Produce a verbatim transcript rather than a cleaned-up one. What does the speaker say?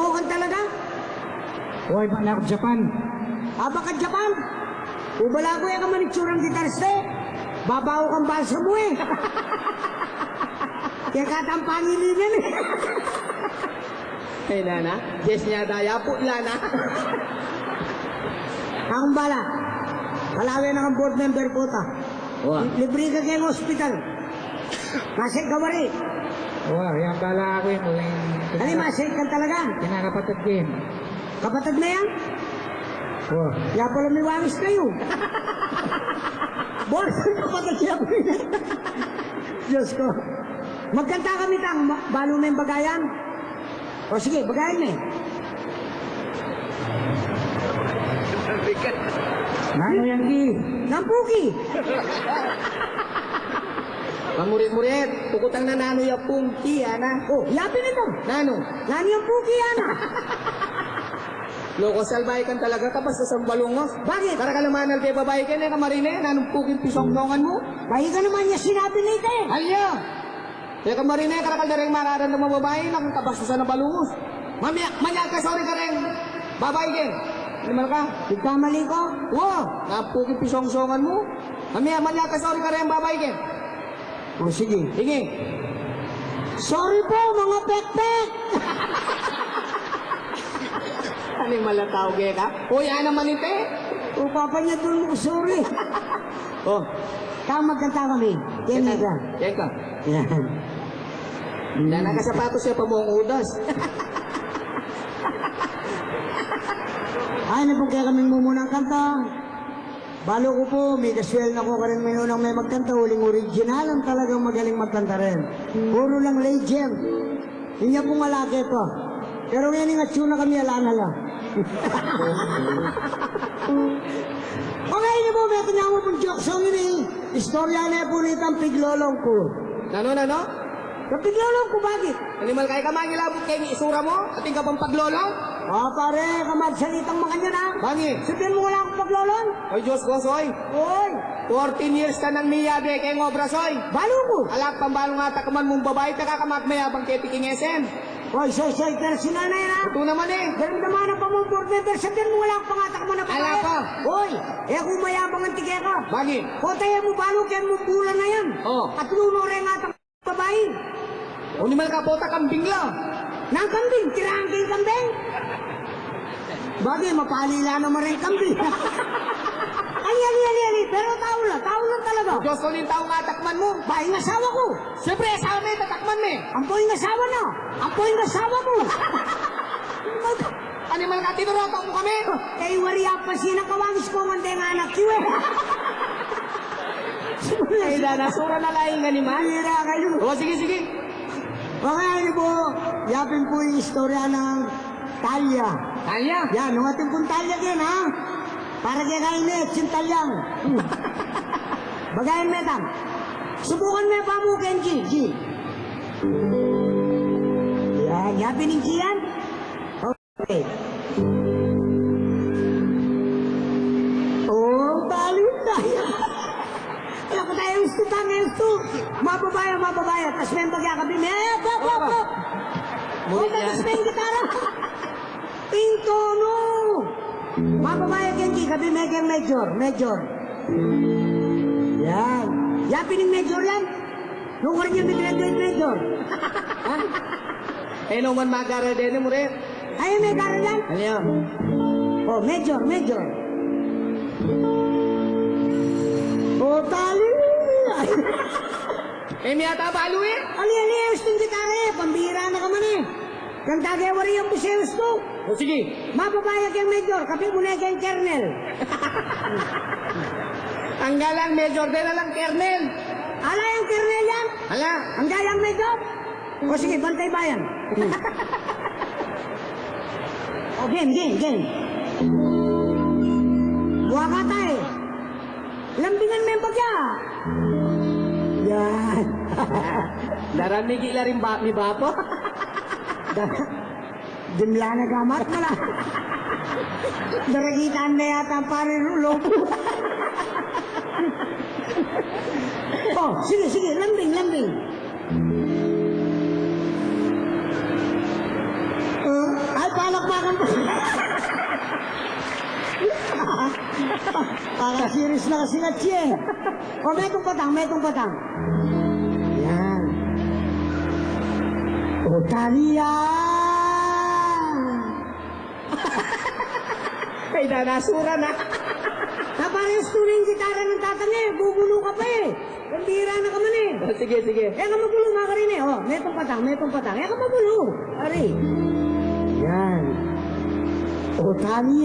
Kan talaga? Uy, baka Japan. Ah, baka Japan? Ubala ku, e ka man itsurang gitarista e. Babaw kang balsamo e. Kaya katampangin niyan e. Ay, nana. Yes, niya, daya po, nana. Akong bala. Palawe na kang board member, puta. Wa. Libre ka keng hospital. Masakit ka, pare? Wa, yang bala aku yung, yung Ano, masakit ka talaga? Kinakapatid ko yun. Kapatid na yan? Wa. Kaya pala may wangis kayo. Boss, kapatid niya po yun. Diyos ko. Magkanta kami, tang. Ma-, balu me bagayan. O sige, bagayan me. Nanu yan, Ki? Nang puki. Mamurit-murit, tukutang na nanu yang puki, ana. O, yapin ita. Nanu? Nanu yang puki, ana? Loko, salbahe ka talaga, kabastos a balungos. Bakit? Karakal a manalbe babai keni, e ka marine, nanung puking pisongsongan mu? Bayi ka naman ya sinabi na ita e. Alya! E ka marine, karakal da reng mararamdaman a babai, nang kabastusan a balungos. Mamye-, manyag ka sorry kareng babai keni. Animal ka? Nagkamali ka? Wa, nanung puking pisongsongan mu. Mamye-, manyag ka sorry kareng babai keni. O, sige. Sige. Sorry po, mga pekpek! Animal a tau keka. O, yan naman ita e. O, papa niya dun mo, sorry. O. Tang, magkanta kami. Yan Kanta. Ka. Yan ka. Yan. Nana ka sapatos ya pa mong udas. Ay, nagpungke kaming mumunang kanta. Balu ku pu, mikaswel na ku karing minunang me magkanta, uling original ang talagang magaling magkanta rin. Puru lang legend. Inya pung alake pa. Pero ngeni atsu na kami, ala na la. O, ngeni pu, metung ya mu pung joke song ini. Istorya ne pu nitang piglolong ku. Nanu, nanu? Kapiglolong ku, bakit? Animal ka, e ka mangilabot keng itsura mu? Atin ka pang paglolong? O, pare, e ka magsalitang makanyan, ha? Bangin? Sabian mu wala kang paglolong? Ay, Diyos ko, Soy. Oy! Fourteen years ka nang miyabe keng obra, Soy. Balu ku. Ala ka pang balung atakman mung babai, pekaka magmayabang keti keng S M. Oy, Soy, Soy, pero si nanay na. Ito naman e. Daramdaman na pa mung board member, sabian mu wala kang pangatakman a babai. Ala pa. Oy, e ku mayabang anti keka. Bangin? Kota e mu balu keng mung bulan a yan. O. At luno reng atak babai. O, animal ka, pota, kambing la. Nang kambing, tirahan keng kambing. Bagay, mapali la naman reng kambing. Ali, ali, ali, ali. Pero tau la, tau la talaga. Diyos ko, ning taung atakman mu? Ba, ing asawa ku. Siyempre, asawa me, tatakman me. Ampo ing asawa na. Ampo ing asawa ku. Animal ka, tinurutan mu kami. E, wari apa sina kawangis ku, mande nga anak yu e. Ay, dana, sura na laing animal. Bira kayu. O, sige, sige. Okay, ini pu, yapin pu ing istorya nang talya. Talya? Yan, nung atin pung talya keni, ha? Para keka ini, action talyang. Hmm. Bagayan me tang. Subukan me pa mu keng G, G. Yan, yapin ing G yan. Okay. O, baliw na. Kaya ko tayo gusto, tang gusto. Mababaya, mababaya. Tas me bagya kabi me, hop, hop, hop, hop. Murid Punta yan. Tas me gitara. Ing tono. Mababaya keng G, kabi me keng major, major. Yan. Yapin ing major yan. Nung oras niya may graduate, major. Ha? E, no man mag-aral din, murid. Ay, may karalan? Ano yun? O, major, major. O, tali. E, mi ata balu e. Ali, ali, e, usting gitara e. Pambira na ka man e. Kanta ke wari yang buseus ku. O, sige. Mababaya keng major, kapi mu ne keng kernel. Angga lang major, de na lang kernel. Ala yang kernel yan? Ala. Angga yang major? O sige, bantay bayan. O, game, game, game. Buwaka tayo. Lambingan me bagya. Yan. Daran mi gila rin ba, mi bapo? Dimla na gamat mala. Daragitan na yata pare rulo. O, sige, sige, lambing, lambing. O, ay, Para serious na kasi nga, Che. O, metung patang, metung patang. Yan. O, tali yan. Ay, danasura na. Kapares tuning gitara ng tatang e, bubulu ka pa e. Pambira na ka man e. O, sige, sige. E ka mabulu, makarin e. O, metung patang, metung patang. E ka mabulu. Ari. Yan. O, tali